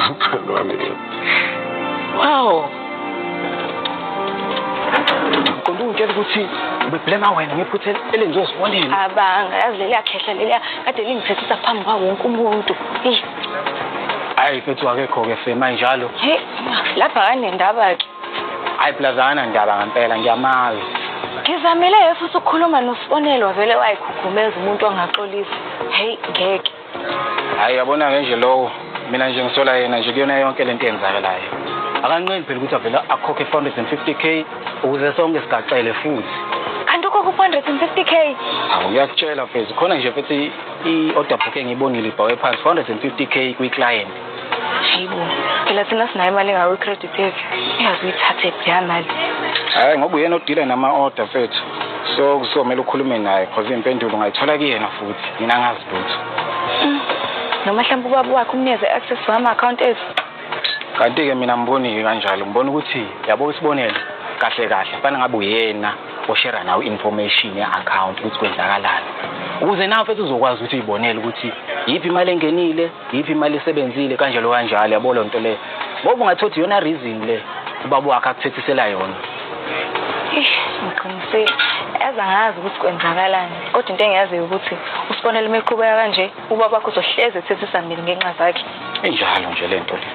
Mfana wami. Wow. Qonda ungitshela ukuthi ubeblema wena ngephutha elenziwe Sibonelo. Abanga, yazi leliya khehla leliya kade lingithethisa phambi kwawo wonke umuntu. Eyi, Hayi mfethu akekho-ke fema njalo. hey, lapha akanendaba-ke. Hayi plaza akanandaba ngempela ngiyamazi. Ngizamile-ke futhi ukukhuluma noSibonelo wavele wayikhukhumeza umuntu ongaxolisi. Hey, ngeke. Hayi yabona-ke nje lowo mina nje ngisola yena nje kuyona yonke lento eyenzakalayo. Akanqeni phela ukuthi avele akhokhe 450K ukuze sonke sigacele futhi. Kanti ukhokha u-450K? Hawu ngiyakutshela mfethu khona nje futhi i-order book engiyibonile ibhawe phansi 450K kwi-client. Hayibo, phela thina sinayo imali engako i-credit yethu. Ingaze uyithathe leya mali. Hhayi ngoba uyena odila nama-order mfethu. So kuzomele ukhulume naye cause iy'mpendulo ungayithola kuyena futhi mina angazi lutho. Noma mhlawumbe ubaba wakhe umnikeze access to ama-account ethu. Kanti-ke mina ngiboni-ke kanjalo ngibona ukuthi yabo isibonelo kahle kahle fana ngabe uyena oshera nawe i-information ye-account ukuthi kwenzakalani ukuze nawe futhi uzokwazi ukuthi uyibonele ukuthi yiphi imali engenile yiphi imali esebenzile kanjalo kanjalo yabo loo nto leyo ngoba ungathothi iyona reason le ubaba wakhe akuthethisela yona. Eish, ngiqinisile. Yazi angazi ukuthi kwenzakalani. Kodwa into engiyaziyo ukuthi uSibonelo uma eqhubeka kanje, ubaba wakhe uzohlezi ethethisa mina ngenxa zakhe. Injalo nje le nto le.